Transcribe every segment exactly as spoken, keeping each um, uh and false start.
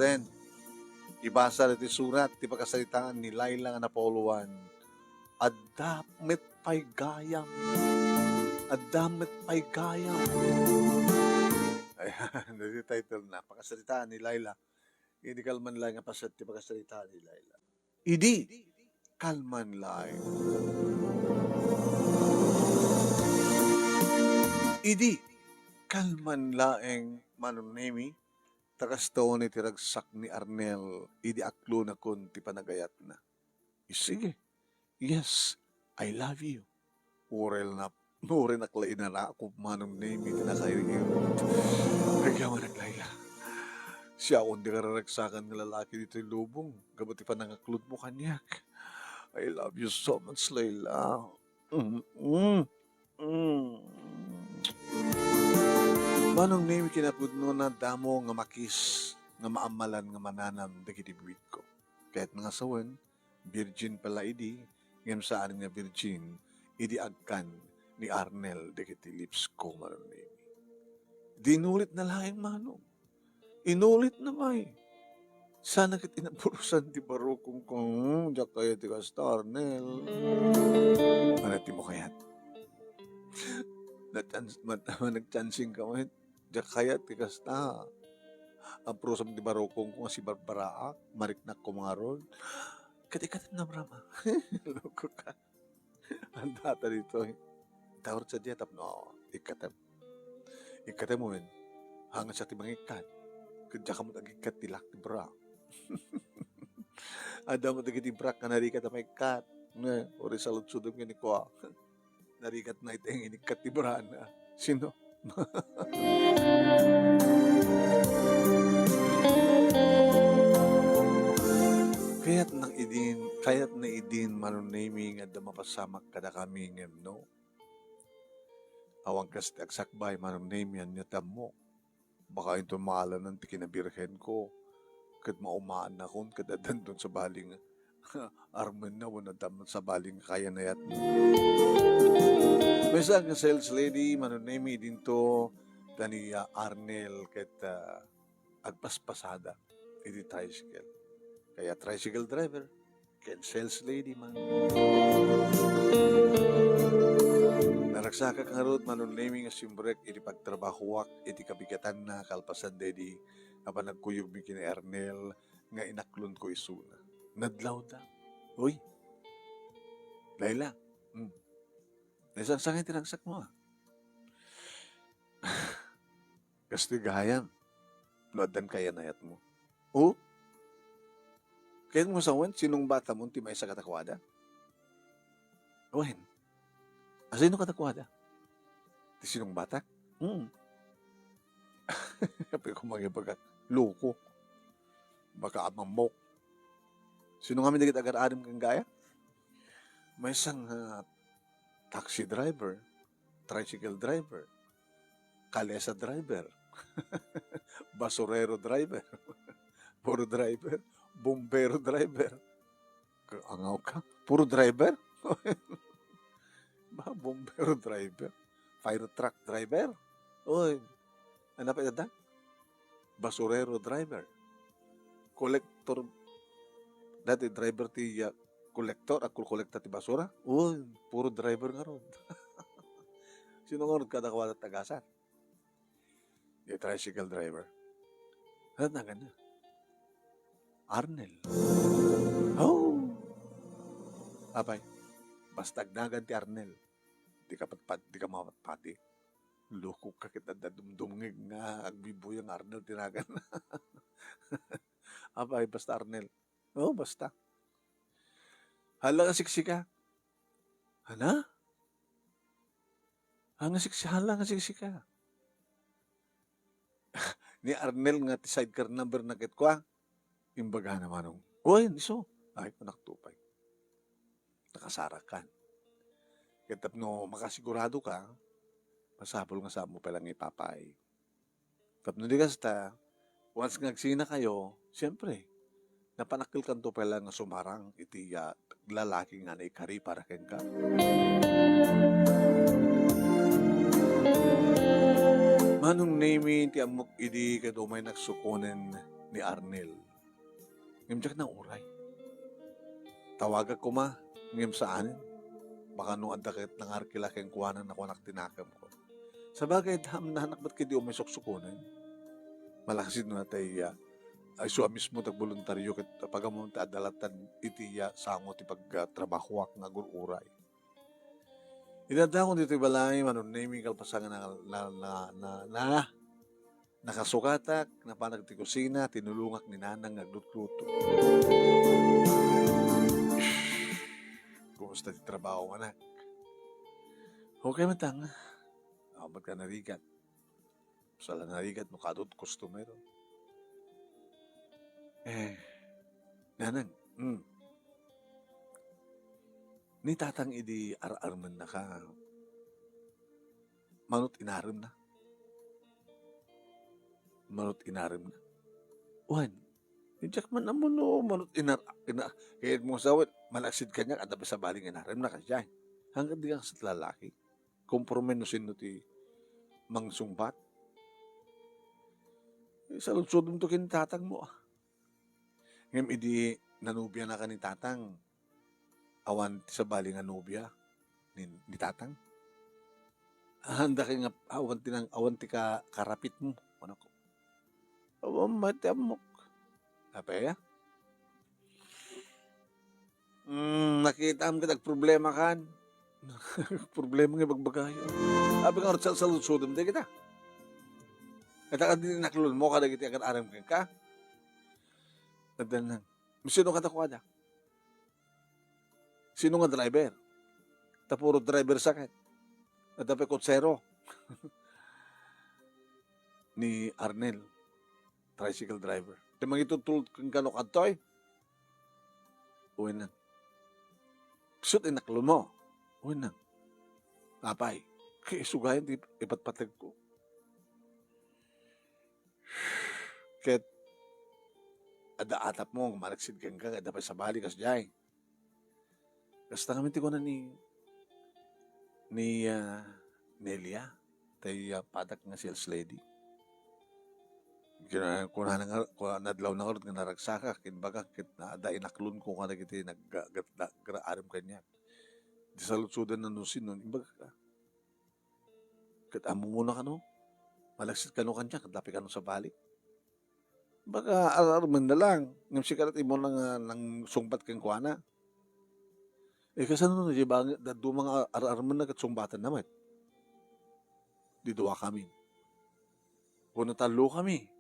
Then, ibasa iti surat ti pakasaritaan ni Laila nga napauluan, "Adda met pay gayam. Adda met pay gayam." Ayan, iti title na, pakasaritaan ni Laila. Idi kalman laeng nga paset ti pakasaritaan ni Laila. Idi kalman laeng. Idi kalman laeng, Manong Nemi, ta kasta unay ti ragsak ni Arnel idi aklonakon ti panagayatna. Sige. "Yes, I love you." Urel na, urel nak la inarakop, Manong Nemi, ti nakair-irot. Agyaman ak, Laila. Siak ti kararagsakan nga lalaki ditoy lubong, gapu ti panangaklodmo kaniak. "I love you so much, Laila." Mm, mm, mm. Manong Nemi, kinapudno na damo nga makis nga maammalan nga mananam dagiti buitko. Ket nga sawen, virgin pala idi, ngem saan nga virgin idi agkan ni Arnel dagiti lips ko, Manong Nemi. Di inulitna laeng, Manong. Inulitna pay. Sana ket inapurosan ti barukongko. Hmm, diak kayat ti kasta, Arnel. Ano ti mo kayat? Nagchans-, mat-, nagchansing ka met. Diak kayat ti kasta. Apurosam ti barukongko nga sibarbaraak, mariknak ko ngarud. Ket ikkatem, Rama. Loko ka. Anda ta ditoy. Tawar sa diya tapno ikkatem. Ikkatem wen. Hangan sa ti mangikkat. Ket diak met agikkat ti lak ti bra. Adda met dagiti bra nga narikat a maikkat. Ne, uri saludsodem ken ni kua. Narigat na iti inikkat ti brana. Sino? Kayat na idin, kayat na idin, Manong Nemi, nga adda mapasamak kadakami ngem no. Awan kas ti agsakbay, Manong Nemi, ania ti ammok. Baka inton maalanan ti kinabirhenko, ket maumaannakon ket addanton sabali nga armenna wenno addan sabali nga kayanayatna. Maysa nga sales lady, Manong Nemi, dinto, ta ni, ah, Arnel ket, ah, agpaspasada iti tricycle. Kaya tricycle driver, ken sales lady man. Naragsakak ngarud, Manong Nemi, nga simrek iti pagtrabahoak iti kabigatanna kalpasan daydi a panagkuyogmi ken ni Arnel nga inaklonko isuna. Nadlawda. Uy, Laila. Hmm. Nasangsangay ti ragsakmo, ah. Kastoy gayam no addan kayanayatmo. O? Ken mo sawen, sinungbatam ti maysa kadakuada? Wen. Asino kadakuada? Ti sinungbatak? Hmm. Apay ko mangibagak, loko. Baka amammok. Sino ngamin dagiti agar-arim ken gayam? Maysa nga taxi driver, tricycle driver, kalesa driver, basurero driver, puro driver, bombero driver. Ka-, angaw ka? Puro driver? Ba, bombero driver? Fire truck driver? Oy, ano pa ita? Basurero driver. Collector. Dati driver ti, ah, collector, agkolkolekta ti basura. Uy, puro driver ngarud. Sino ngarud kadakuada ti agasar? Di tricycle driver. Ano naganna? Arnel. Oh! Apay, basta agnagan ti Arnel. Di ka patpat, di ka mapatpati. Loko ka ket adda dumdumngeg nga agbibuyang Arnel ti nagan. Apay, basta Arnel. Oo, basta. Hala nga siksika. Ana? Hala nga siksi-, hala nga siksika. Ni Arnel nga ti sidecar number na ket kua. Imbagana, Manong. Uy, isu. Ay, panakto pay. Nakasarakan. Ket tapno makasigurado ka, masapul nga saanmo pay lang ipapay. Tapno di kasta, once nga agsinakayo, siyempre, napanakkelkanto pay lang nga sumarang iti, ah, lalaki nga naikari para kenka. Manong Nemi, ti ammok idi ket umay nagsukonen ni Arnel. Ngem diak nauray. Tawagak koma, ngem saanen. Baka no adda ket nangarkila kenkuana, nakuanak ti nakemko. Sabagay, hamnanak met ketdi umay suksukonen. Malaksid no natay, ah, isu a mismo ti agboluntario ket pagammom ti adda lattan iti, ah, sango ti pagtrabahoak nga agur-uray. Iti adda kon ditoy balay, Manong Nemy, kalpasan nga na, na, na, na, na, nakasukatak, napanak ti kusina, tinulongak ni Nanang nga aglutluto. Kumusta ti trabaho, anak? Okay man tang. Awan ka narigat. Sala narigat no kadu't customer. Eh, Nanang, mm. Ni Tatang idi ar-armennaka, manut inaremna? Manut inaremna? Wen, diak man ammo no manut inar-, ina-, kayat mo sawen, malaksid kaniak, adda pay sabali nga inaremna, kasdiay. Hanggat di ka kasat lalaki. Komporme no sino ti mangsungbat. Eh, saludsodem to ken tatangmo, ah. Ngem idi nanobianaka ni tatang, awan ti sabali nga nobia ni, ni tatang. Anda kay nga awan ti nang, awan ti ka-, karapitmo, kunako. Awan met ti ammok. Apay, ah? Mm, nakitam ket agproblemakan. Problema nga ibagbagayo. Apay nga, saludsodem dagita. Ket adi inaklonmo kadagiti agar-arem kenka? Adda nang, sino kadakuada? Sino nga driver? Ta puro driver sa ket. Adda pay kutsero. Ni Arnel, tricycle driver. Ti mangitudtulod kenka no kadtoy? Wen nang. Ket inaklonmo? Wen nang. Apay, kay isugayan ti ipatpategko. Ket adda atapmo nga malaksid kenka, adda pay sabali kasdiay. Kasta ngamin ti kuna ni, ni, ah, Nelia, tay, ah, padak nga sales lady. Kina-, kunana nga, kuna-, nadlawna ngarud nga naragsakak, imbagak ket adda inaklonko kadagiti nag-, gat-, gat-, agar-arem kaniak. Di saludsodanna no sino, imbagak, ah. Ket ammom no kano? Malaksid kano kaniak, ket adda pay kano sabali. Baka ar-armenna lang, ngem sika ket immuna nga nangsungbat kenkuana. Eh, kasano no di ba nga dadduma nga ar-armenna ket sungbatanna met? Di duakami. Wenno tallokami.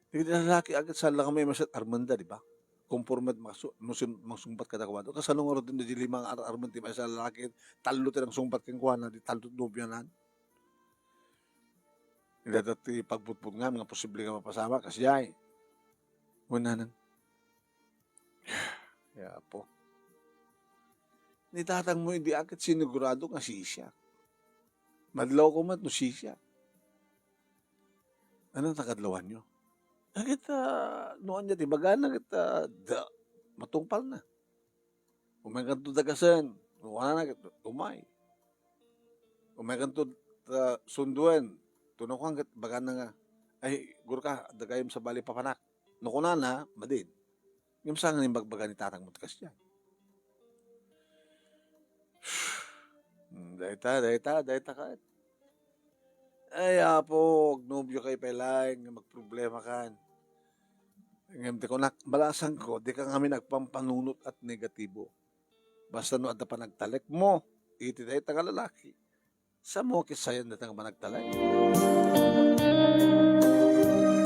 Dagiti lalaki, ket saan la kami maysa ti armenda, di ba? Konforme ti makasu-, masun-, mangsungbat kadakuada. Kasano ngarud ti lima nga ar-, armen ti maysa a lalaki, tallo ti nangsungbat kenkuana, di tallo ti nobianan. Ida ti pagbutbutngam nga posible nga mapasamak, kasdiay. Wenno nang, Ya Apo. Ni tatangmo idi a ket sinigurado nga sisiak. Madlawko met no sisiak. Ano ti kadlawanyo? Ket, ah, no ania ti ibagana ket, ah, da, matungpalna. Umaykanto dagasen, no kunana ket umay. Umaykanto, ah, sunduen, tunokan ket ibagana nga, "Ay, Gurka, adda gayam sabali papanak." No kunana, madin. Ngem saan nga imbagbaga ni tatangmo ti kasdiay? Hmm, dayta, dayta, dayta ket. Ay, Apo, agnobiokay pay laeng nga magproblemakan. Ngem ti kunak, balasangko, dika ngamin agpampanunot a negatibo. Basta no adda panagtalekmo iti dayta nga lalaki, samo ket sayan dayta nga panagtalek.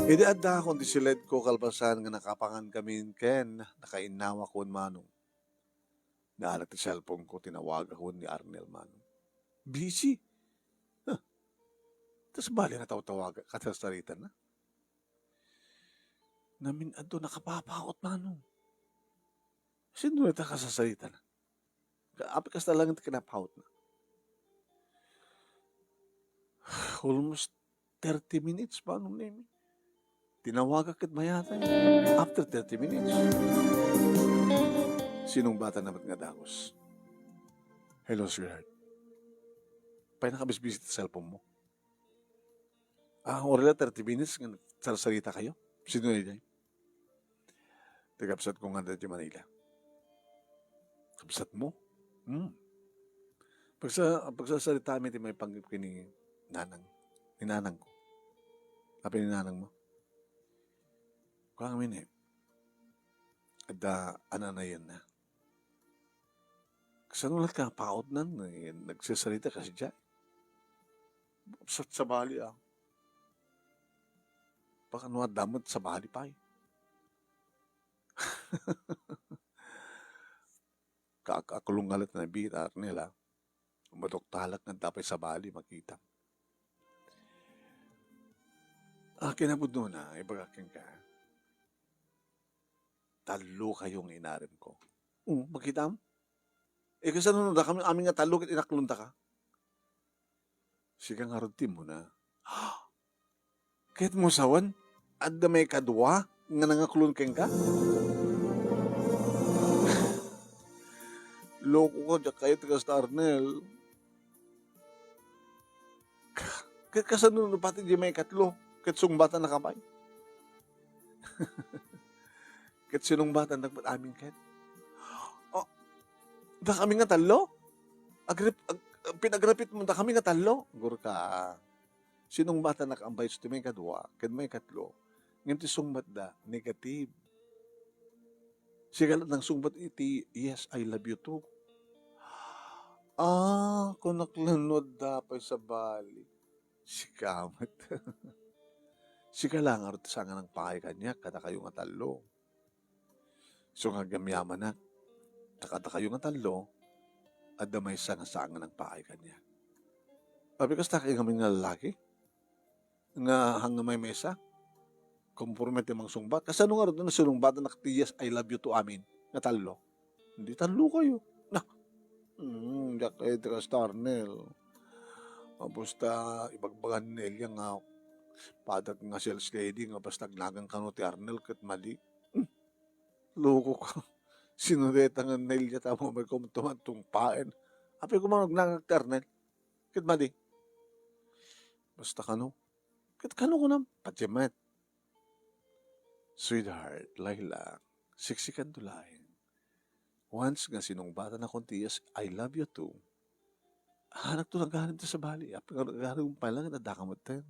Idi addakon ti siledko kalpasan nga nakapangankamin ken nakainnawakon, Manong, naanak ti cellphone ko, tinawagakon ni Arnel, Manong. Busy. Huh. Ta sabali nga tawtawagak, kasarsaritana. Namin-adu, nakapapaot, Manong. Sino dayta kasarsaritana? Ka-, apay kasta laeng ti kinapawotna. Almost thirty minutes, Manong Nemy. Tinawagak ket mayat. After thirty minutes, sinungbatanna met nga dagus. "Hello, sweetheart. Apay, nakabisbisi ti cellphone mo?" "Ah, uray la thirty minutes nga nagsarsarita kayo." "Sino daydiay?" Ti kabsatko nga daydiay Manila. Kabsatmo? Hmm. Pagsa-, pagsasaritaami ti maipanggep ken ni nanang, ni nanangko. Apay ni nanangmo? Kuan ngamin, eh. Adda ananayenna. Kasano latta nga pautnan, eh, nagsasarita kasta? Sa, sabali, ah. Baka no adda met sabali pay. Kaak-aklong nga latta nabiit, Arnel, ah. Umatok talak nga adda pay sabali, makita. Ah, kinapudnona, ibagak kenka. Tallo kayo nga inaramko. Oo, makitam? Eh, kasano no dakami amin nga tallo ket inaklonta ka? Sika ngarud ti immuna. Ket mo sawen, adda maikadua nga nangaklon kenka? Loko ka, diak kayat ti kasta, Arnel. Ket kasano no pati diay maikatlo, ket sungbatannak pay? Ket sinungbatannak met amin ket. Oh, dakami nga tallo? Agrip-, ag-, pinagrapitmo dakami nga tallo? Gurka. Sinungbatannak ambayo ti maikadua ken maikatlo. Ngem ti sungbatda, negative. Sika latta nangsungbat iti, "Yes, I love you too." Ah, kunak la no adda pay sabali. Sika met. Sika la ngarud ti saan nga nangpaay kaniak kadakayo nga tallo. Isu nga agyamyamanak, ta kadakayo nga tallo, adda maysa nga saan nga nangpaay kaniak. Apay kasta kay ngamin nga lalaki? Nga haan nga maymaysa? Komporme ti mangsungbat. Kasano ngarud no sinungbatannak ti "Yes, I love you too" amin nga tallo? Di tallo kayo. Na. Hmm, diak kayat ti kasta, Arnel. Basta ibagbaga ni Nelia nga padak nga sales lady nga basta agnagan kano ti Arnel ket madi. Hmm. Loko ka. Sinureta nga Nelia ta mamay kumtuman tungpaen. Apay koma agnagan ti Arnel? Ket madi. Basta kano. Ket kano kunam, pati met. Sweetheart, Laila, siksikanto laeng. Once nga sinungbatanakon ti "Yes, I love you too," haanakto nagaanib ti sabali. Apay nga nagaanib pay laeng, adda ka metten.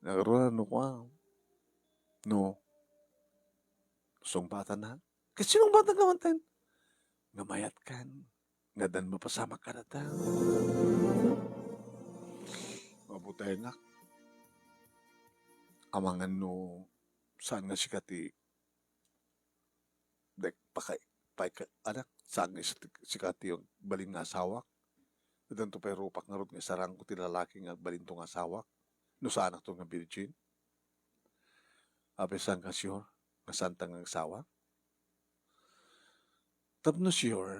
Nagarunan no kua. No. Sungbatanak. Ket sinungbatanka metten. Nga mayatkan. Nga addan mapasamak kadata. Mabutengak. Amangan no saan nga sika ti dek-, paka-, paika-, anak, saan nga sika ti balin nga asawak? Addanto pay rupak ngarud nga isarangko ti lalaki nga agbalinto nga asawak? No saanakto nga virgin? Apay saan nga sure nga saanta nga agsawa? Tapno sure,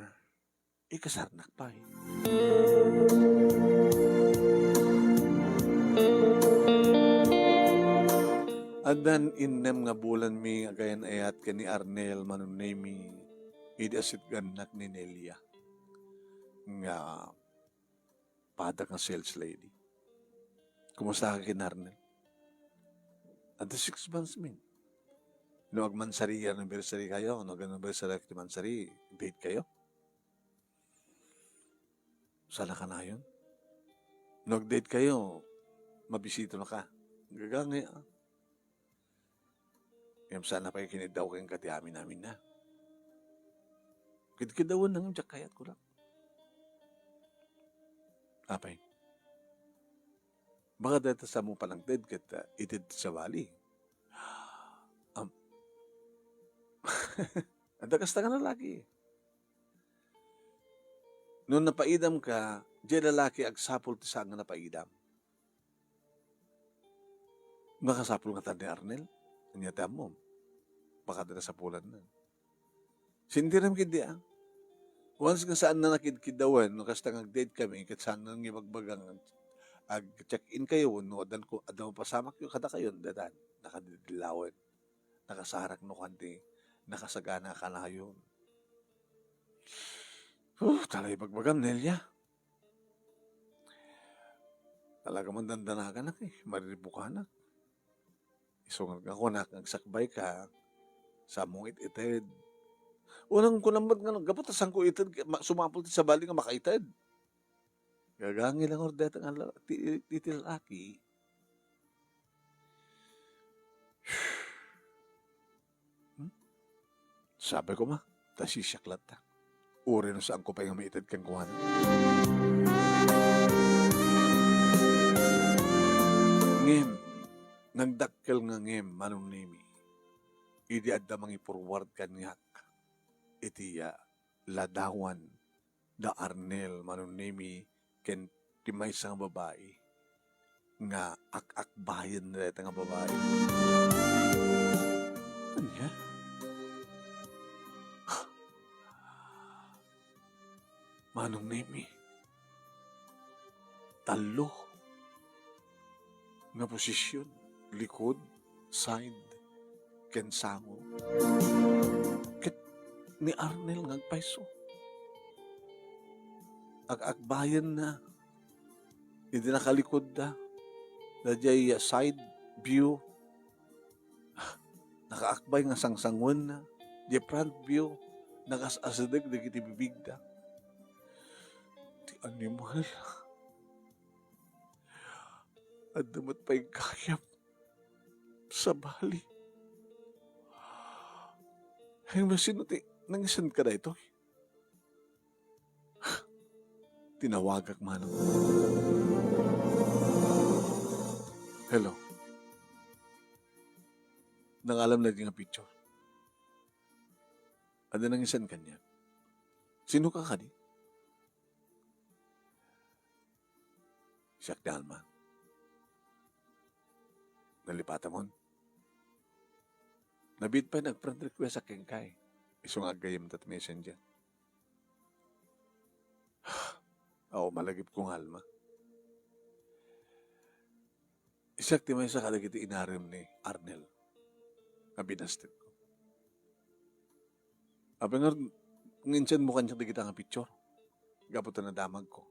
ikasarnak pay. Addan innem nga bulanmi agayan-ayat ken ni Arnel Manunemi idi asitgannak ni Nelia nga padak nga sales lady. Kumusta ka ken Arnel? Adda six months min. No agmansari, anniversary kayo, no ag-anniversary ti mansari, date kayo? Saan a kanayon? No ag-date kayo, mabisita na ka. Gagangay, ah. Ngem saan a pay kiniddaw kenka ti amin-amin na. Kidkiddawen na ngem diak kayat, kunak. Apay? Baka dayta sa mo panagted ket, ah, ited ti sabali. Am-, adda kasta nga lalaki. No napaidam ka, diay lalaki agsapul ti saan nga napaidam. Makasapul ngata ni Arnel? Ania ti ammom? Baka adda nasapulanna. Sintiram ketdi, ah. Once nga saanna nakidkiddawen, no kasta nga ag-date kami, ket saanna nga ibagbaga nga ag-check-in kayo, no addan ko, adda mapasamak yo kadakayo, daytan, nakadidilawen. Nakasarak no kuan ti nakasagana a kanayon. Huh, talaga ibagbagam, Nelia. Talaga man dandanaganak, eh. Mariribukanak. Isu nga kunak nga agsakbay ka, Saanmo nga it-ited. Unang kunam met nga, gapu ta saanko ited, ma-, sumapul ti sabali nga makaited. Gagangil lang dayta nga la-, ti, ti, ti lalaki. Hmm? Sabi ko ma, ta sisiak latta. Uray no saanko pay nga maited kenkuana. Ngem, nagdakkel nga ngem, Manong Nemi, idi adda mangi-forward kaniak iti, ah, ladawan da Arnel, Manong Nemi, ken ti maysa nga babai nga ak-akbayen dayta nga babai. Ania? Manong Nemi, tallo nga posisyon, likod, side, ken sango. Ket ni Arnel nga agpayso. Ag-agbayenna. Idi nakalikod da, daydiay side view, nakaakbay nga sangsanguenna. Di front view, nagas-asideg dagiti bibigda. Ti animal. Adda met pay gayam. Sabali. Ay, masino ti nangisan ka daytoy? Tinawagak, Manong. Hello. Nangalam na di nga picture. Adda nangisan kaniak. Sino ka kadi? Siak ni Alma. Nalipatamon. Nabiit pay nag-friend request a kenka. Isu nga aggayem ta ti messenger. Aw, malagipko nga Alma. Siak ti maysa kadagiti inarem ni Arnel nga binastedko. Apay nga, nga insenmo kaniak dagita nga picture? Gapu ta nadamagko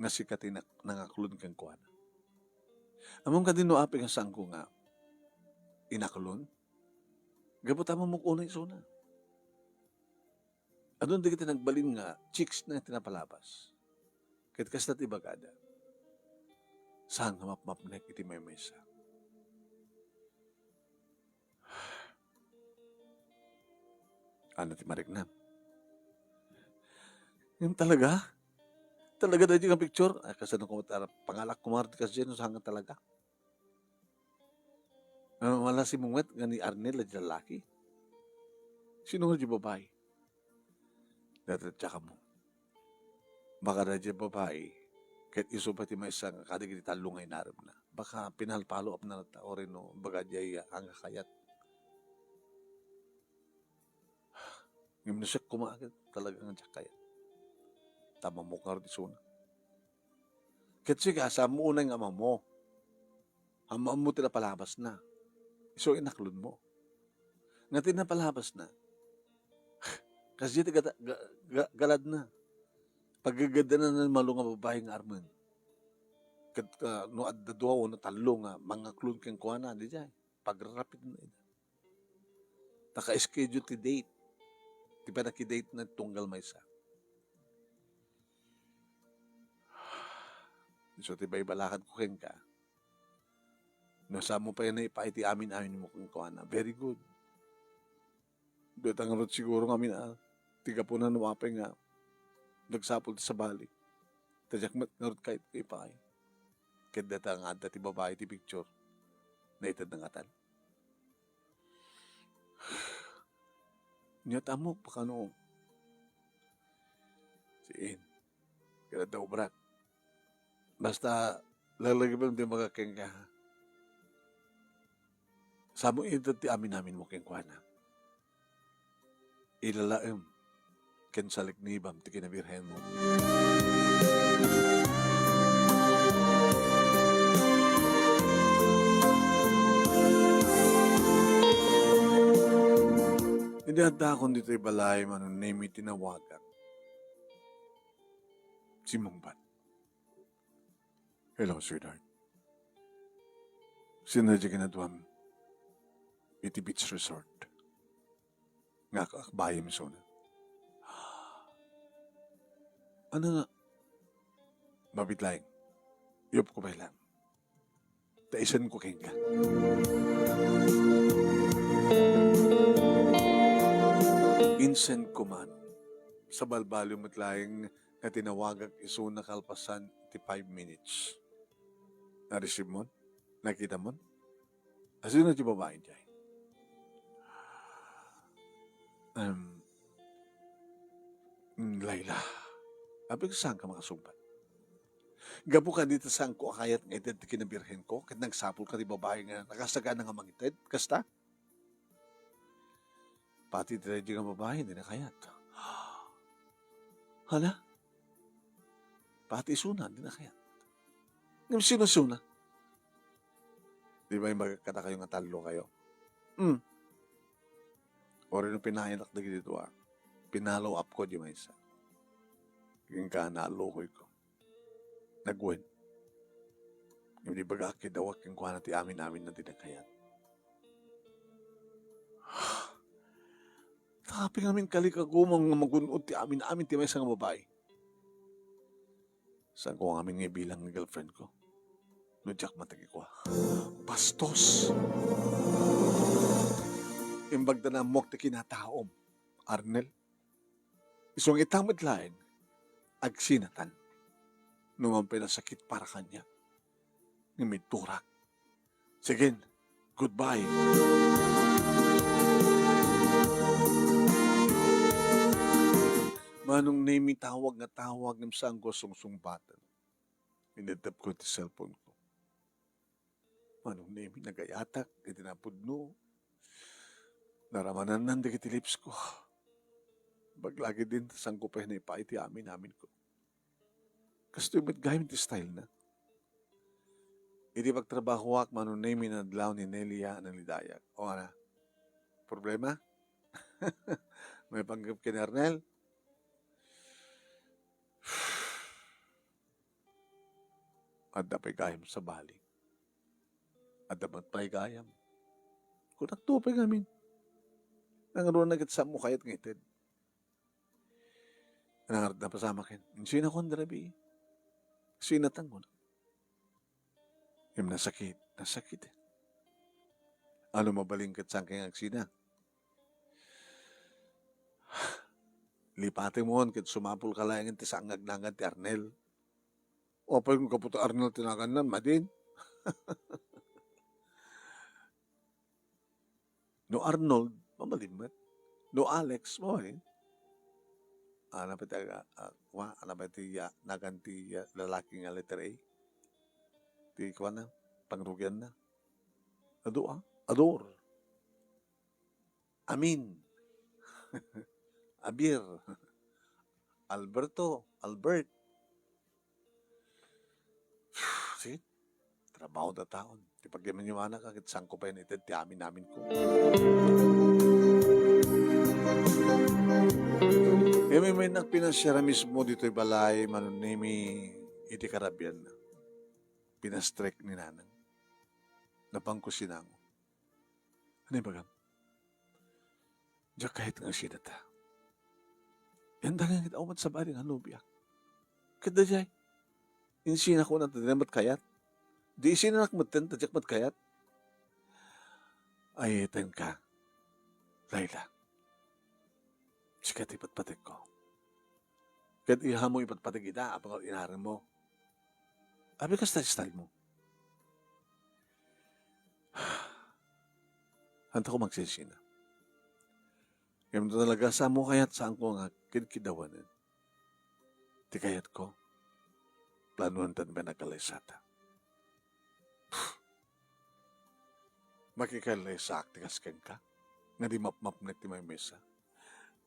nga sika ti nak-, nangaklon kenkuana. Ammom kadi no apay nga saanko nga inaklon? Gapu ta ammok unay isuna. Adun dagiti nagbalin nga chicks na ti napalabas. Ket kasta ti ibagada, saan nga mapmapnek iti maymaysa. Ano ti mariknam? Ngem talaga? Talaga daydi nga picture? Ay, kasano ko mat-, pangalak ko mardi kasdiay no saan nga talaga? Ah, wala si Munget nga ni Arnel a di lalaki? Sino nga di babae? Dati tsaka mo. Baka na di babae, ket isu pay ti maysa nga kadagiti tallo nga inaremna. Baka pinalpalo up na ta, o rino, baga di ay, ah, nga kayat. Ngem no siak koma, talaga nga diak kayat. Ta ammok ngarud isuna. Ket sika, saanmo unay nga ammo. Ammo, ammo ti napalabasna. Isu inaklonmo. Nga ti napalabasna, kasdiay ti gada-, ga-, ga-, galadna. Paggagaddanan a malo nga babae nga armen. Ket, ah, no adda dua wenno tallo nga mangaklon kenkuana, diay pagrarapidna ida. Naka-schedule ti date. Ti pannakidate na tunggal maysa. So, ti baibalakad ko kenka, no, saanmo pay nga ipaay ti amin-amin mo kenkuana, very good. Dayta ngarud siguro nga amin, ah, ti gapuna no apay nga nagsapul ti sabali. Ta diak met ngarud kayat nga ipaay. Ket dayta nga adda ti babae ti picture, naitedna nga atan. Nia, ammok, pakano? Saan? Kada daw brak. Basta, lalagipem ti maga kenka. Saanmo ited ti amin-amin mo kenkuana. Ilalaem ken saliknibam ti kinabirhenmo. Idi addaakon ditoy balay, Manong Nemi, tinawagak si Mungbat. Hello, sweetheart. Sino ti kinaduam iti beach resort? Nga ak-, akbayem isuna. Ania nga? Mabiit laeng. Iyupko pay laeng. Ta isenko kenka. Insenko man. Sa balbaliw met laeng nga tinawagak isuna kalpasan ti five minutes. Na-receive mon? Nakitamon? Asino ti babai jay? Em, mm, Laila, apay saanka makasungbat? Gapu kadi ta saanko a kayat nga ited ti kinabirhenko, ket nagsapulka ti babai nga nakasagana nga mangited, kasta? Pati daydi nga babai, dina kayat. Hala? Pati isuna, dina kayat. Ngem sino isuna? Di ba imbagak kadakayo nga tallokayo? Hmm. Uray no pinayanak dagiti dua, pinalo-up ko di maysa. Kenka, naallokoyko. Nagwen. Ngem di bagak ket awan kenkuana ti amin-amin a di nakayat. Tapno ngamin kalikagumam nga magun-od ti amin-amin ti maysa nga babai. Saanko ngamin nga ibilang nga girlfriend ko? No diak met a kikua. Bastos! Imbag ta naammuak ti kinataom, Arnel. Isu nga ita met laeng, agsinatan. No man pay nasakit para kaniak, ngem iturak. Sige, goodbye. Manong Nemi, tawag nga tawag, ngem saanko a sungsungbaten. Inedtepko ti cellphone ko. Manong Nemi, nagayatak iti napudno. Naramanannan dagiti lips ko. Baglagidin, saanko pay naipaay ti amin-aminko. Kastoy met gayam ti style na. Iti pagtrabahoak, Manong Nemi, nadlaw ni Nelia a nalidayak. O, ana? Problema? Maipanggep ken ni Arnel? Adda pay gayam sabali. Adda met pay gayam. Kunakto pay ngamin. Nangruna ket saanmo kayat nga ited. Nangar-, napasamak ken. Insinakon dirabii. Sinatan ko na. Ngem nasakit, nasakit. Ano mabalin ket saanka nga agsina? Lipatem ket sumapulka laengen ti saan nga agnangan ti Arnel. O, apay no gapu ta Arnel ti naganna, madin? No Arnold, mabalin met. No Alex, mabalin. Ano pay ti aga-, ah, wa-, ano pay ti, ah, nagan ti, ah, lalaki nga letter A? Ti kuana, pangrugianna. Adu, ah? Ador. Amin. Abir. Alberto, Albert. See? Trabaho ta taon. Ti pagyaman-yamanaka, ket saanko pay naited ti amin-aminko. Ngem immay, pinasiarna mismo ditoy balay, Manong Nemi, iti karabianna. Pinastrek ni Nanang. Napanko sinango. Ano ibagam? Diak kayat nga agsina ta. Yan dangan ket awan met sabali nga nobiak. Ket daydiay, insinako na ta diak met kayat. Di isinanak metten ta diak met kayat. Ay, itanka, Laila. Sika ti patpategko. Ket iyamo ipatpateg ita, apay nga inarammo. Apay kasta ti style mo. Antako magsinsina. Ngem no talaga, saanmo kayat, saanko nga kidkidawanen. Ti kayatko, planuan ta met nga agkalaysata. Makikalaysata ti kas kenka, nga di mapmapnek ti maymaysa.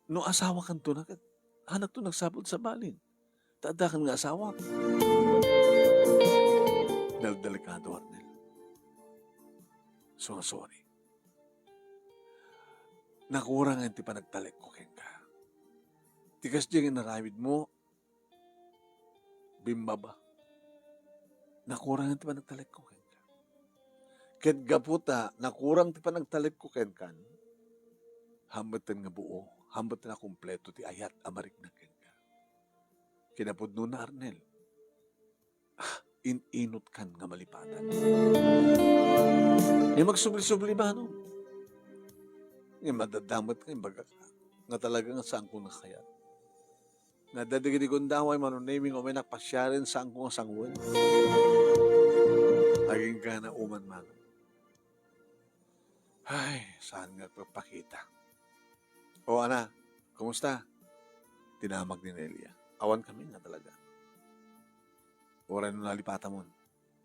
No asawakanto na ket, hanakto nagsapul ti sabalin. Ta addakan nga asawak. Del-, delikado, Arnel. So, sorry. Nakurangan ti panagtalekko kenka. Ti kasdi nga inaramidmo, bimbaba. Nakurangan ti panagtalekko kenka. Ket gapu ta nakurang ti panagtalekko kenkan, Hammetten nga buo, hammetten a kompleto ti ayat a marikna kenka. Kinapudnona, Arnel, ah, in-inutkan nga malipatan. Nga magsubli-subli ba, no? Nga madadamet nga imbagak nga talaga nga saanko nga kayat. Nga dagiti gundaway, Manong Nemy, nga umaynak pasiaren, saanko nga sangoen. Agingga na uman, Manong. Ay, saan nga agpagpakita? O, ana, kumusta? Tinamag ni Nelia. Awan kami nga talaga. Uray no nalipatamon.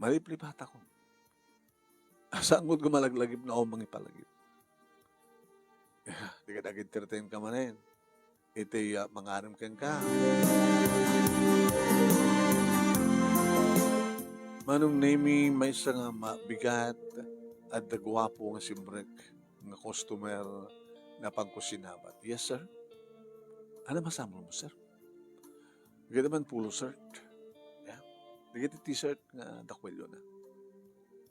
Maliplipatakon. Saan nga malaglagip nga awan mangipalagip? Di ka nag-entertain ka manen. Iti, ah, mangarem kenka. Manong Nemy, maysa nga mabigat, adda guapo nga simrek nga customer nga pangkusinabat. Yes, sir. Ano masamol mo, sir? Dagiti man polo shirt. Yeah. Dagiti t-shirt nga dakuelyo na.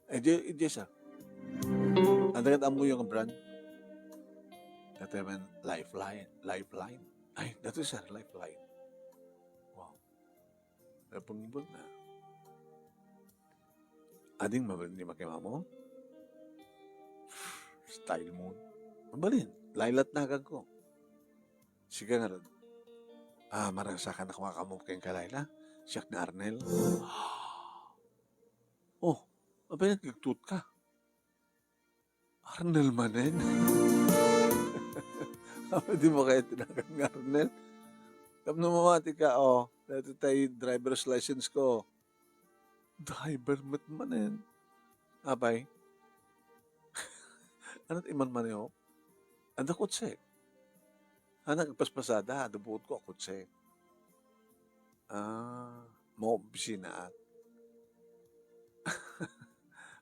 Eh, di, di, sir. Ang dagat ammoyo nga brand. Dati man Lifeline. Lifeline. Ay, dati, sir, Lifeline. Wow. Napangbon na. Ading mabalin di makimamo? Style mo. Mabalin. Lailat na agagko. Sige nga rod. Ah, maragsakan ako nga kamo ken ka, Laila. Siak ni Arnel. Oh, apay nagkigtot ka? Arnel manen? Apay di mo kaya tinagan nga Arnel? Tapno mamati ka, oh. Dati tay driver's license ko. Driver met manen. Apay? Ano ti man maneho? Anda kotse? Ah, nagpaspasada, ada buot ko a kotse. Ah, mo opisina.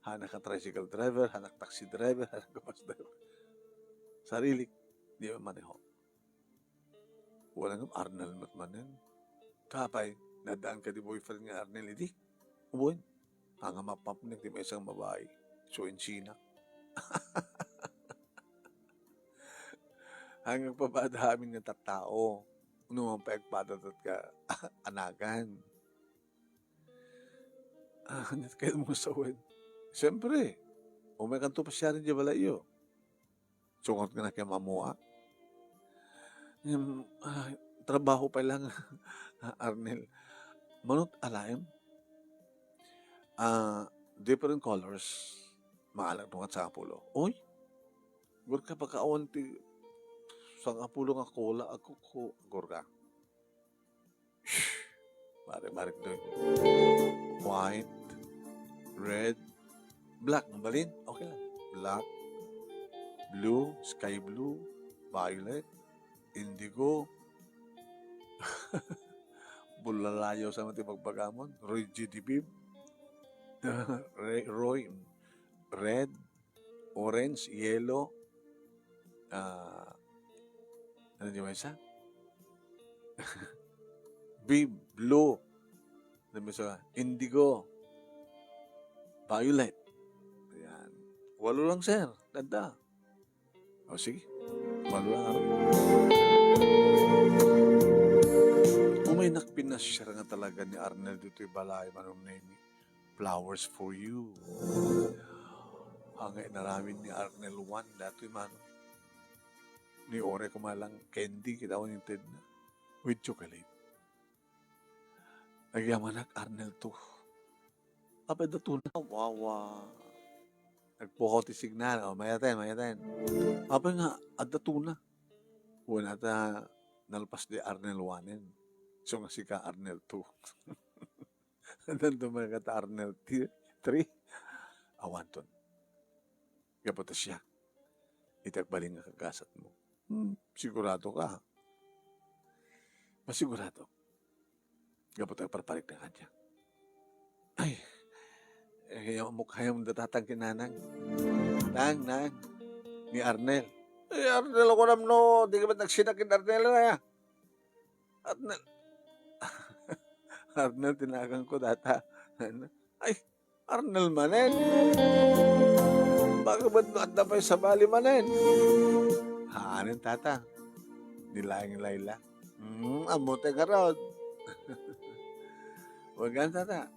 Hanak a tricycle driver, hanak taxi driver, hanak bus driver. Sarili, di man maneho. Wala nga Arnel met manen. Kapay, nadaan ka di boyfriend nga Arnel idi? Uboy, anga mapapnek ti maysa nga babai. So, insina. Ang agpabada amin nga tattao, no man pay agpadatat ka anagan. Ah, ania ti kayat mo nga sawen? Siyempre, umay kanto pasiaren di balayyo. Sungot nga nakimamoa. Ngem, ah, trabaho pay lang, Arnel. Manut alaem? Ah, different colors. Maalag no kat sangapulo. Oy, gurka pagkaawan ti sangapulo nga kola, agkuko, gurka. Mare, mare, doy. White, red, black. Ang balin? Okay lang. Black, blue, sky blue, violet, indigo, bulalayo sa mati pagbagamon, Roy G D Bib, Re-, Roy, red, orange, yellow, ah, ano di ba isa? Bib, blue, ano ba isa? Indigo, violet. Ayan. Walo lang, sir. Ganda. O, sige. Walo lang, ah. Umay nakpinasyar nga talaga ni Arnel ditoy balay, Manong Nemy. Flowers for you. Anga inaramid ni Arnel Juan datoy, Manong. Ni ore kumalang candy, kita ko ni Ted na. With chocolate. Agyamanak, Arnel, to. Apay, adda to na. Wawa. Nagpukaw ti signal. O, mayaten, mayaten. Apay nga, adda to na. Wala ta nalpas di Arnel Juanen. So nga sika Arnel two. Addan dumagat Arnel ti-, three. Awanton. Gapu ta siak. Iti agbalin nga kagasatmo. Hmm, sigurado ka? Masigurado. Gapu ta agparparik na kaniak. Ay, eh, ammok hayam da tatang ken nanang. Nang, nang, ni Arnel. Eh, Arnel, ako namno, di ka ba't nagsinak ken Arnel, ah? Arnel. Arnel, tinagan ko data. Ay, Arnel manen. Baka ba't no adda pay sabali manen? Anen, tata. Ni laeng Layla. Hmm, ammo ti ngarud. Wen gayam, tata.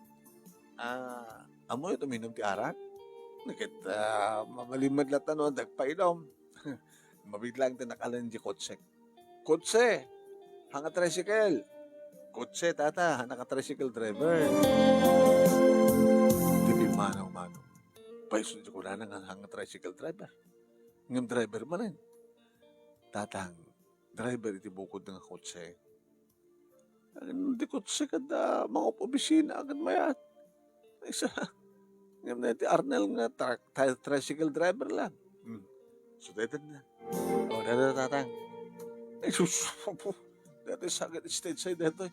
Ah, ammo ti uminum ti arak? Ket, ah, mabalin met latta no adda agpainum. Mabiit laeng ti nakalan di kotsek. Kotse! Hanga tricycle! Kotse, tata, hanga tricycle driver. Ti pimmanaw, manong. Paiso ti kunana nga hanga tricycle driver. Ngem driver manen. Tatang, driver iti bukod nga kotse. Akin di kotse kada mangup-obisina, akin mayat. Isa, ngem na iti Arnel nga tra-, tri-, tricycle driver lang. Hmm. So, dayta na. O, dayta, tatang. Ay, sus, apo. Dayta, sakit stage side dayta.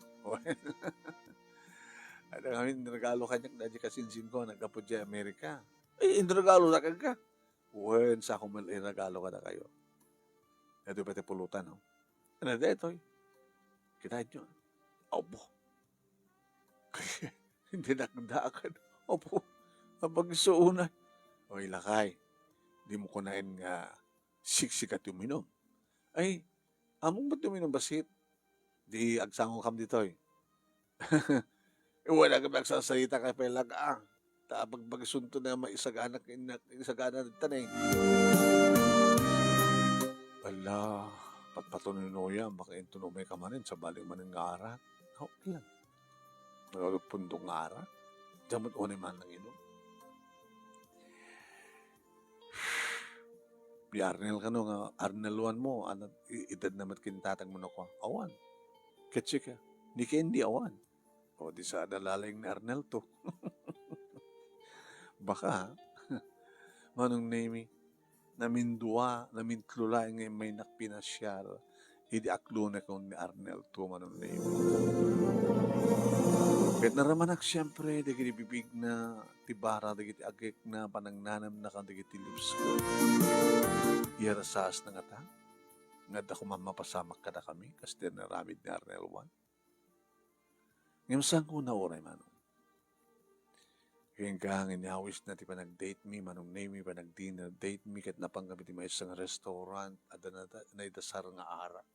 Ada kami, regalo kaniak, dayta kasinsin ko, nagkapu di Amerika. Ay, inregalo na kagka. Wen, sa ko man iregalo kadakayo. Daytoy pay ti pulutan, no? Ano daytoy? Kitaenyo? Abo. Dinakdakan. Abo. Apagsuunay. Oy, lakay. Dimo kunaen nga siksika ti uminum. Ay, ammom met ti uminum bassit? Di agsangokam ditoy. Wen, agsasaita ka pay laeng. Ta pagbagisunto na maisagana, inak-, isagana dita ne. Ala, patpatunuynoyam, baka inton umay ka manen, sabali manen nga arak. Okay lang. Nagagpundong nga arak. Diyan mo't unay man nanginom. Ni Arnel kano nga Arnel one mo, ano, i-, edad na met ken tatang mo no ko. Awan. Ket sika, ni Candy, awan. O, di sa nalaing ni Arnel two. Baka, Manong Nemy, namindua, namintlo laeng nga immaynak pinasiar idi aklonek ni Arnel two, Manong Nemy. Ket naramanak siempre dagiti bibigna, ti bara dagiti agekna, panagnanemna kadagiti lips ko. Iyarasasna ngata, nga adda koma mapasamak kadakami, kas ti inaramid ni Arnel one. Ngem saanko nga nauray, Manong. Kenka nga inyawisna ti panag-date mi, Manong Nemy, panag-dinner date mi, ket napan kami ti maysa nga restaurant, adda na-, naidasar nga arak.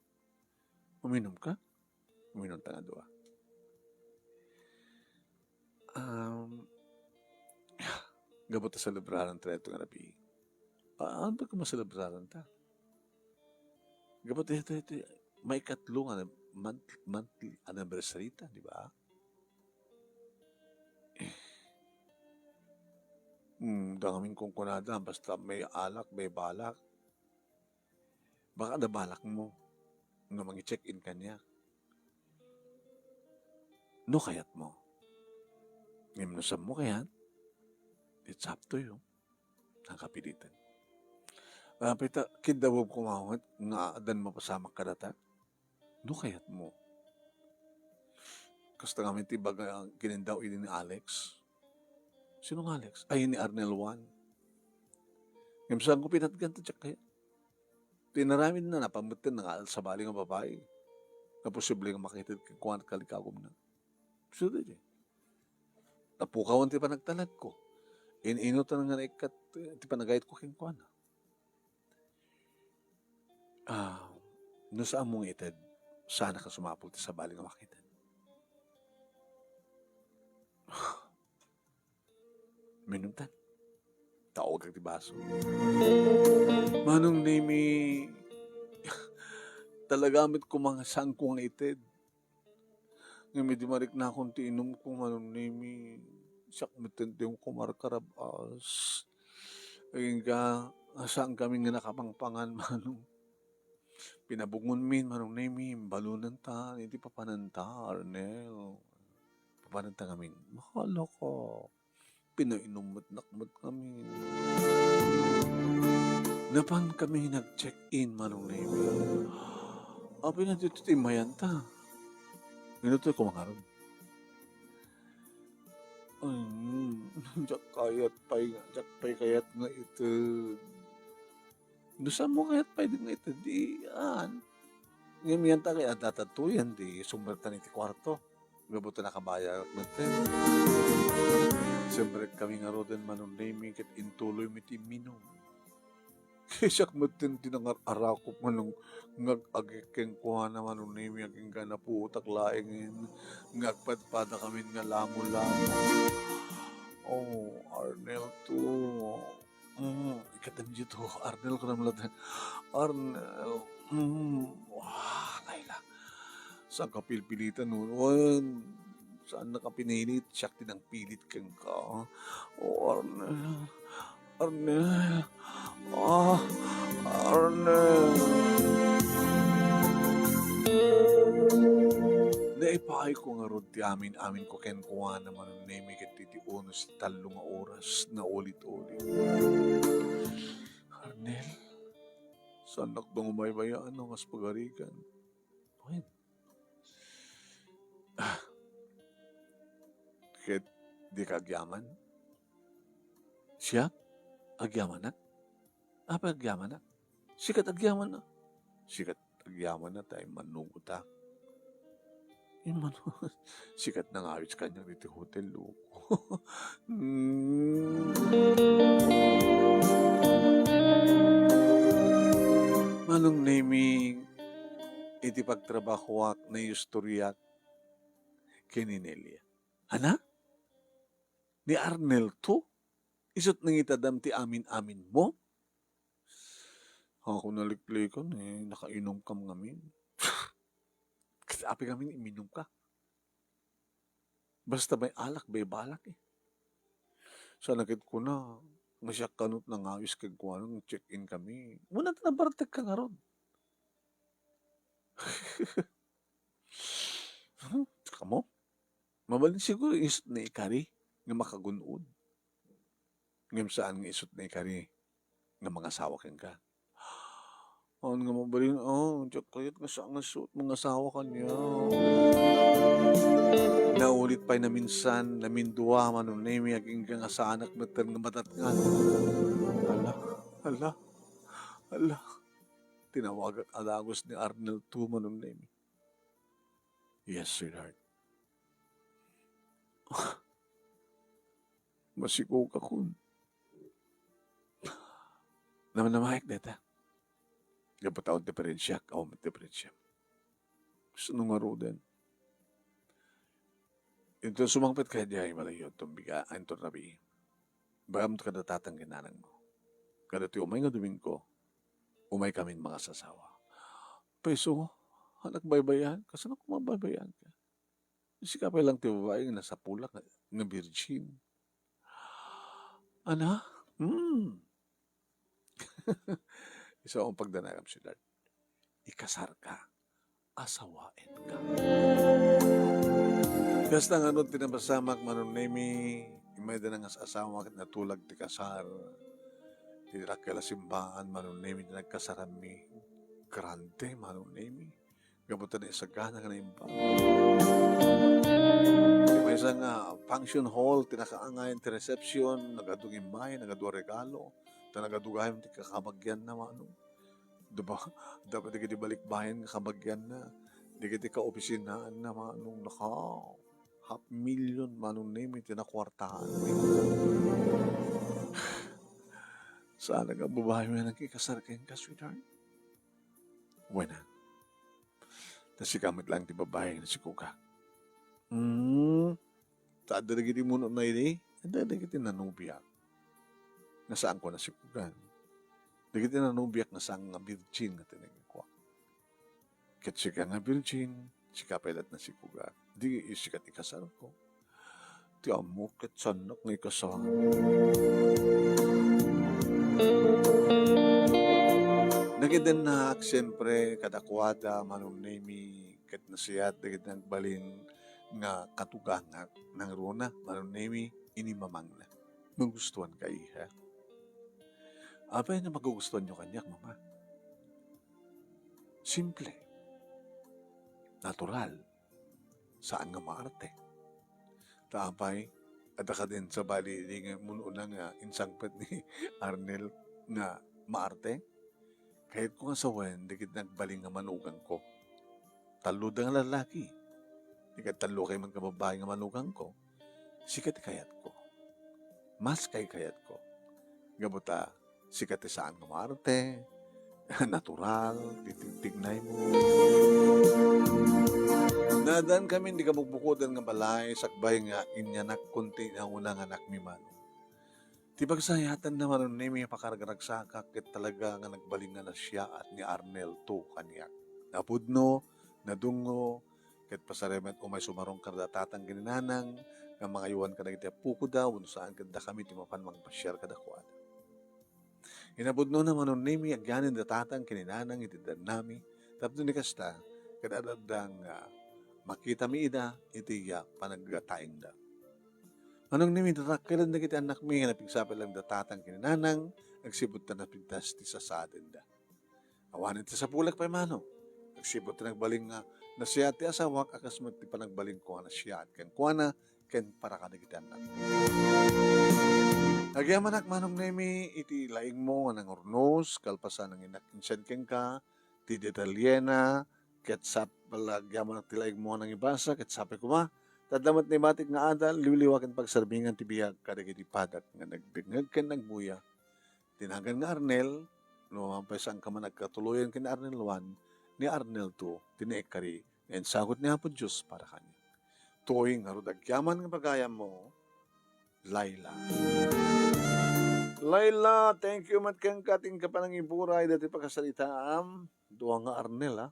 Uminum ka? Uminum ta nga dua. Um, gapu ta selebraran ta ito nga rabii. Ah, ano ba kung maselebraran ta? Gapu ta ito, ito, maikatlo nga month-, monthly anniversary ta, di ba? Hmm, dangamin kung kunada, basta may alak, may balak. Baka nabalak mo nga mangi-check-in kaniak. No kayat mo. Ngem no saan mo kayat, it's up to you. Ang kapilitan. Ah, pita, kidawag ko mawat nga adan mapasamak kadata. No kayat mo. Kasta kami ti baga kinindaw ini ni Alex. Sino nga Alex? Ay, ni Arnel Juan. Ngem saan ko pinatgan ta, Jack, kaya? Tinaramid na, napamutin na nga sabali nga babae. Na posible nga makitid kenkuana kalikagum na. So, di, di. Napukawan ti panagtalagko. In-inutan nga naikkat ti panagayat ko kenkuana. Ah, no saan mo nga ited, sana ka sumapul ti sabali nga makitid. Minumtan. Taogak ti baso. Manong Nemy, talaga met koma nga saan ko nga ited. Ngem idi mariknakon ti inumko, Manong Nemy, siak met ti kumarkarab-as. Agingga, saan kami nga nakapangpangan, Manong. Pinabungonmin, Manong Nemy, imbalunan ta, iti papananta, Arnel. Papananta ngamin, mahala ka. Pinainom met nakmet kami. Napan kami nag-check-in, Manong Nemy. Apay na dito ti mayanta. Ngano ti kumangarod? Ay, diak kayat pay, diak pay kayat nga ited. No saan mo kayat pay di nga ited, di, an. Ngem yan ta kay adda tadtoyen, di sumrektan iti kuarto. Gapu ta nakabayar met. Sumrek kami ngaruden, Manong Nemy, ket intuloy mi ti minum. Ti siak metten ti nangar-arakop nga nang ngag-agik kenkuana, Manong Nemi, agingga napuotak laengen nga agpadpadakamin nga lamo-lamo. Oh, Arnel to. Mm, ikatangito, Arnel, kunam latta. Arnel, mm, ah, Kayla. Saan ka pilpilitan, no? Wen, saan na ka pinilit? Siak ti nangpilit kenka. Oh, Arnel. Arnel. Ah, Arnel. Naipaayko ngarud ti amin-amin ko kenkuana, Manong Nemi, ket iti unos ti tallo nga oras, naulit-ulit. Arnel, saannak nga umaybayaan no kas pagarigan. Wen. Ah. Ket di ka agyaman? Siak? Agyamanak? Apay agyamanak? Sikat agyaman, ah. Sikat agyaman na ta immanugotak. Immanu-, sikat nangawis kaniak ditoy hotel, loko. Mm. Manong Nemi, iti pagtrabahoak, naistoryak ken ni Nelia. Ana? Ni Arnel to? Isut' nangitadam ti amin-aminmo? Ako naliklikan, eh, nakainom kam ngamin. Ket apay ngamin iminum ka? Basta may alak, may balak, eh. Sana ket kuna, nga siak kano ti nangawis kenkuana, check-in kami. Muna ta nabartek ka ngarud. Hmm, kamo? Mabalin siguro isut' ni ikari nga makagun-od. Ngem saan nga isut' ni ikari nga mangasawa kenka. Awan nga mabalin, oh, diak kayat nga sa-, nga isut' mangasawa kaniak. Naulit pay naminsan, namindua, Manong Nemi, agingga nga saanak metten nga madatngan. Hala, hala, hala. Tinawagak a dagus ni Arnel to, Manong Nemi. Yes, sweetheart. Masikogakon. Namnamaek dayta. Gapu ta awan diferensiak, awan met diferensiam. Kasano ngaruden? Inton sumangpet ka idiay Malayo, inton biga-, inton rabii. Ibagam kada tatang ken nanangmo. Kada ti umay nga Domingo, umay kamin mangasasawa. Paiso, anak, baybayan? Kasano ko mabaybayan ka? Sika pay lang ti babai nga nasapulak nga, nga virgin. Ana? Hmm. Isu a pagdanagam, sweetheart. Ikasarka. Asawaenka. Kasta ngarud ti napasamak, Manong Nemi, immay da nangas-asawa ket natulag ti kasar. Ti dakkel a simbaan, Manong Nemi, ti nagkasaranmi. Grande, Manong Nemi. Gapu ta naisagana nga naimbag. Ti maysa nga function hall, ti nakaangayan ti reception, nagadu nga immay, nagadu a regalo, ta nagadu gayam ti kakabagianna, Manong. Diba? Dapat dagiti balikbayan nga kabagianna, dagiti kaopisinaanna, Manong, naka, half million, Manong Nemi, ti nakuartaanmi. Saan nga babai nga nangikasar kenka, sweetheart? Wen a. Ta sika met laeng ti babai nga nasikogak. Hmm. Ta adda dagiti munona idi, adda dagiti nanubiak. Nga saanko nasikogan. Dagiti nanubiak nga saan nga virgin nga tinengkuak. Ket sika nga virgin, sika pay laeng nasikogak. Di sika ti kasarko. Ti ammok ket saannak nga ikasar. Nagidennak, siempre, kadakuada, Manong Nemi, ket nasayaat dagiti nagbalin nga katugangak, nangruna, Manong Nemi, ini mamangna. Magustuhan ka, iha? Apay no magugustuhan yo kaniak, Mama? Simple. Natural. Saan nga maarte. Ta apay, adda kadin sabali idi nga munona nga insangpet ni Arnel nga maarte? Kayatko nga sawen dagiti nagbalin nga manugangko. Tallo da nga lallaki. Di ket tallo kay man nga babbai nga manugangko. Sika ti kayatko. Mas kay kayatko. Gapu ta, Sika ti saan nga maarte, natural ti tigtignaymo. Naaddaankamin idi kabukbukodan nga balay, sakbay nga inyanakon ti nauna nga anakmi, Manong. Ti pagsayaatna, Manong Nemi, a pakaragragsakak ket talaga nga nagbalin nga nasiaat ni Arnel to kaniak. Napudno, nadungngo, ket pasarem met umay sumarong kada tatang ken ni nanang nga mangaywan kadagiti appokoda wenno saan ket dakami ti mapan mangpasiar kadakuada. Inapudnona, Manong Nemi, agyanenda tatang ken ni nanang iti dannami, tapno ni kasta, ket ad-adda nga makitami ida iti, ah, panaggataengda. Manong Nemi, dakkel dagiti annakmi nga napigsapit laeng da tatang ken ni nanang, agsipud ta napintas ti sasaadenda. Awanen ti sapulek pay, Manong. Agsipud ti nagbalin nga nasiaat ti asawak a kas met ti panagbalinko nga nasiaat kenkuana ken para kadagiti annak. Agyamanak, Manong Nemi, iti laingmo nga nangurnos, kalpasan nga innak insyan kenka, ti detalyena, ket sap-, agyamanak ti laingmo nga nangibasa, ket sapay koma, ta adda met naibatik nga adal, liwliwa ken pagsarbingan ti biag kadagiti padak nga nagdengngeg ken nagbuya. Ti nagan nga Arnel, no awan pay saanka man agkatuloyan ken Arnel one, ni Arnel two, ti naikkari nga insagut ni Apo Dios para kaniak. Toy ngarud agyaman nga pagayammo, Laila. Laila, thank you met kenka ti inka panangiburay dati pakasaritaam. Dua nga Arnel, ha?